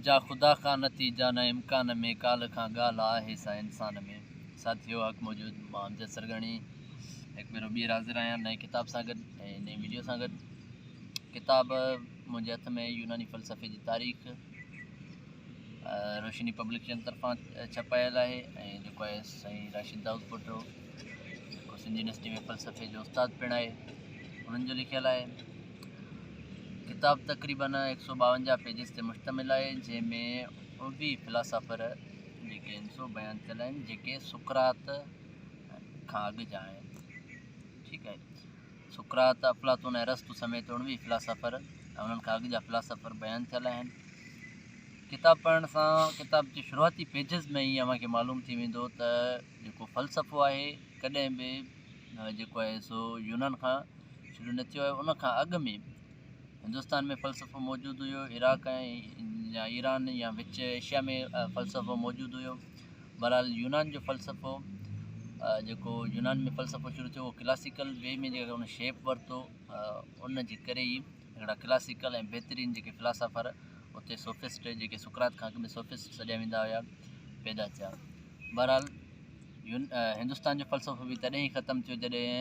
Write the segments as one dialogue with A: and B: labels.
A: جا خدا کان نه ٿي جا نه امڪان ۾، ڪالهه کان ڳالهه آهي سا انسان ۾. ساٿيو حق موجود مان امجد سرگاڻي هڪ ڀيرو ٻيهر حاضر آهيان نئين ڪتاب سان گڏ ۽ نئين ويڊيو سان گڏ. ڪتاب منهنجي هٿ ۾ يوناني فلسفي جي تاريخ روشني پبليڪيشن طرفان ڇپايل آهي ۽ جيڪو آهي سائين راشد دائود پوٽو جيڪو سنڌ يونيورسٽي ۾ فلسفي جو استاد پڻ آهي انهن جو لکيل آهي. ڪتاب تقريباً هڪ سؤ ٻاونجاهه پيجز تي مشتمل آهي، جنهن ۾ 19 فلاسافر جيڪي آهن سو بيان ٿيل آهن، جيڪي سقراط کان اڳ جا آهن. ٺيڪ آهي. سقراط، افلاطون ۽ ارسطو سميت 19 فلاسافر ۽ انهن کان اڳ جا فلاسافر بيان ٿيل آهن. ڪتاب پڙهڻ سان ڪتاب جي شروعاتي پيجز ۾ ئي اوهان کي معلوم ٿي ويندو ته جيڪو فلسفو آهي ڪڏهن به جيڪو آهي سو يونان کان شروع نه ٿيو آهي، ان کان اڳ ۾ هندستان ۾ فلسفو موجود هيو، عراق ۽ يا ايران يا وچ ايشيا ۾ فلسفو موجود هيو. بهرحال يونان جو فلسفو جيڪو يونان ۾ فلسفو شروع ٿيو اهو ڪلاسيڪل وي ۾ جيڪا ان شيپ ورتو، ان جي ڪري ئي هڪڙا ڪلاسيڪل ۽ بهترين جيڪي فلاسافر اتي سوفسٽ جيڪي سقراط کان اڳ ۾ سوفسٽ سڏيا ويندا هيا پيدا ٿيا. بهرحال هندستان جو فلسفو به تڏهن ئي ختم ٿيو جڏهن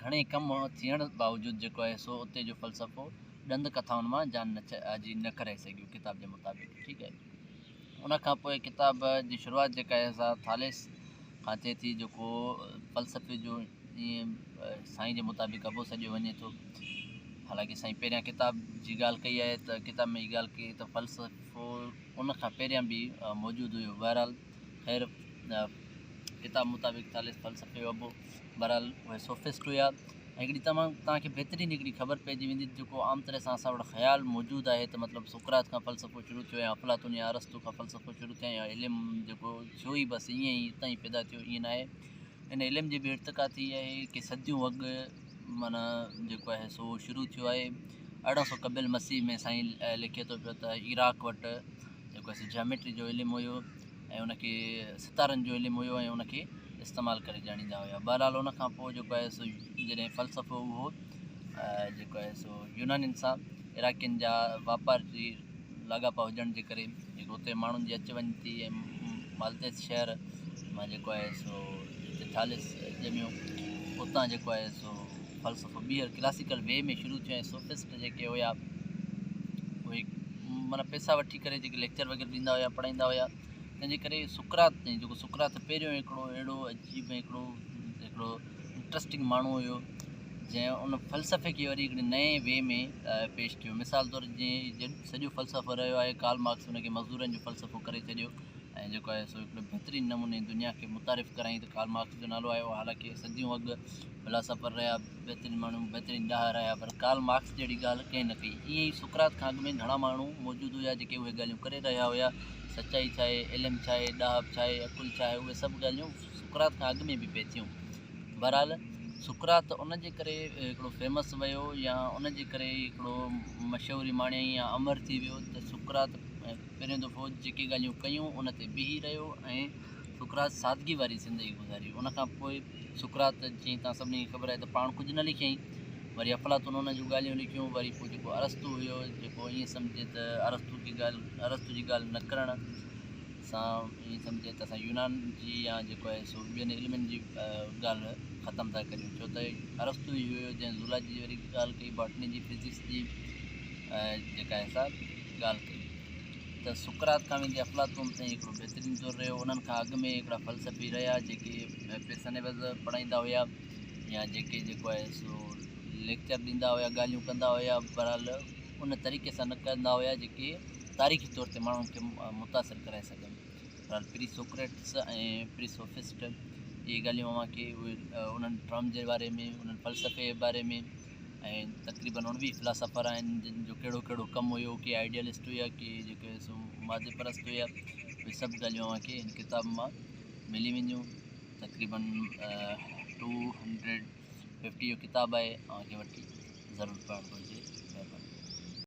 A: گهڻي ڪم ٿيڻ باوجود جيڪو آهي سو اتي جو فلسفو ڏند ڪٿائن مان جان آجي نه ڪرائي سگهيو ڪتاب جي مطابق. ٺيڪ آهي. ان کان پوء ڪتاب جي شروعات جيڪا آهي سا ٿاليس کان ٿئي ٿي جيڪو فلسفي جو ائين سائين جي مطابق ابو سڏيو وڃي ٿو. حالانڪه سائين پهريان ڪتاب جي ڳالهه ڪئي آهي ته ڪتاب ۾ هي ڳالهه ڪئي ته فلسفو ان کان پهريان به موجود هيو. بهرحال خير ڪتاب مطابق ٿاليس فلسفي جو ابو بهرحال اهي سوفسٽ هيا ۽ هڪڙي تمام توهان کي بهترين هڪڙي خبر پئجي ويندي جيڪو عام طرح سان اسان وٽ خيال موجود آهي ته مطلب سقراط کان فلسفو شروع ٿيو يا افلاطون يا ارسطو کان فلسفو شروع ٿيو يا علم جيڪو ٿيو ئي بس ائين ئي اتان ئي پيدا ٿيو، ائين ناهي. ان علم جي به ارتقا ٿي آهي، ڪي صديون اڳ معنيٰ جيڪو آهي سو شروع ٿيو آهي. 1800 قبل مسيح ۾ سائين لکي ٿو پيو ته عراق وٽ جيڪو آهي سو جاميٽري جو علم هيو ۽ ان کي ستارن جو علم هيو ۽ ان کي استعمال ڪري ڄاڻيندا هيا. بهرحال ان کان پوء جيڪو آهي سو جڏهن فلسفو اهو جيڪو آهي سو يونانين سان عراقين جا واپار جي لاڳاپا هجڻ جي ڪري جيڪو اتي ماڻهن جي اچ وڃ ٿي ۽ مالتيس شهر مان جيڪو آهي سو جتي ٿاليس ڄميو اتان جيڪو آهي سو فلسفو ٻيهر ڪلاسيڪل وي ۾ شروع ٿيو ۽ سوفسٽ جيڪي هيا اهي معنيٰ پئسا وٺي ڪري جيڪي ليڪچر وغيره ڏيندا هيا پڙهائيندا هيا، تنهن جي ڪري سقراط تائين جيڪو سقراط پهريون هڪڙو اهڙو عجيب ۽ هڪڙو هڪڙو انٽرسٽنگ ماڻهو هيو جنهن ان فلسفي کي وري هڪڙي نئين وي ۾ پيش ڪيو. مثال طور جيئن سڄو فلسفو رهيو آهي ڪارل مارڪس ان کي مزدورن جو فلسفو ڪري ڇڏيو ۽ جيڪو آهي سو هڪڙو بهترين نموني دنيا کي متعارف ڪرائين ته ڪارل مارڪس جو نالو آيو. حالانڪه صديون اڳ فلاسافر رهيا، بهترين ماڻهو، بهترين ڏاها رهيا، پر ڪارل مارڪس جهڙي ڳالهه ڪنهن نه ڪئي. ائين ئي سقراط کان اڳ ۾ گهڻا ماڻهو موجود هيا جيڪي اهي ڳالهيون ڪري رهيا هيا. سچائي ڇا آهي، علم ڇا آهي، ڏاهپ ڇا آهي، عقل ڇا آهي، اهي سڀ ڳالهيون سقراط کان اڳ ۾ به پئي ٿيون. بهرحال سقراط ان جي ڪري هڪڙو فيمس ويو يا ان جي ڪري ئي هڪڙو مشهوري ماڻيائين يا امر ٿي ويو ته سقراط پهريون دفعو جيڪي ڳالهيون ڪيون ان تي بيهي رهيو ۽ سقراط سادگي واري زندگي گذاري. ان کان پوء سقراط جيئن توهان سڀني کي خبر آهي ته پاڻ ڪجهه نه لکيائين، وري افلاطون ان جون ڳالهيون لکيون، وري پوء جيڪو ارسطو هيو جيڪو ائين سمجهجي ته ارسطو جي ڳالهه ارسطو جي ڳالهه نه ڪرڻ سان ائين سمجهجي ته اسان يونان جي يا جيڪو آهي سو ٻين علمن جي ڳالهه ختم ٿا ڪريون، ڇو ته ارسطو ئي هيو جنهن زولاجي جي وري ڳالهه ڪئي، باٽني جي، فزڪس جي جيڪا آهي سا ڳالهه ڪئي. ته سقراط کان ويندي افلاطون تائين هڪڙو بهترين دور رهيو. انهن کان اڳ ۾ هڪڙا فلسفي رهيا جيڪي پئسن عيوض پڙهائيندا هيا يا جيڪي جيڪو آهي سو ليڪچر ڏيندا هيا، ڳالهيون ڪندا هيا، بهرحال ان طريقي سان نه ڪندا هيا جيڪي تاريخي طور تي ماڻهن کي متاثر ڪرائي سگهن. بهرحال پري سوڪريٽس ۽ پري سوفسٽ اهي ڳالهيون اوهان کي اهي انهن ٽرم جي باري ۾ انهن فلسفي جي باري ۾ ۽ تقريبن 19 فلاسافر آهن جن جو ڪهڙو ڪهڙو ڪم هيو، ڪي آئيڊيلسٽ هيا ڪي جيڪي سو مادي پرست هيا، اهي سڀ ڳالهيون اوهان کي هن ڪتاب مان ملي وينديون. تقريبن 250 جو ڪتاب آهي، اوهان کي وٺي ضرور پڙهڻ گهرجي.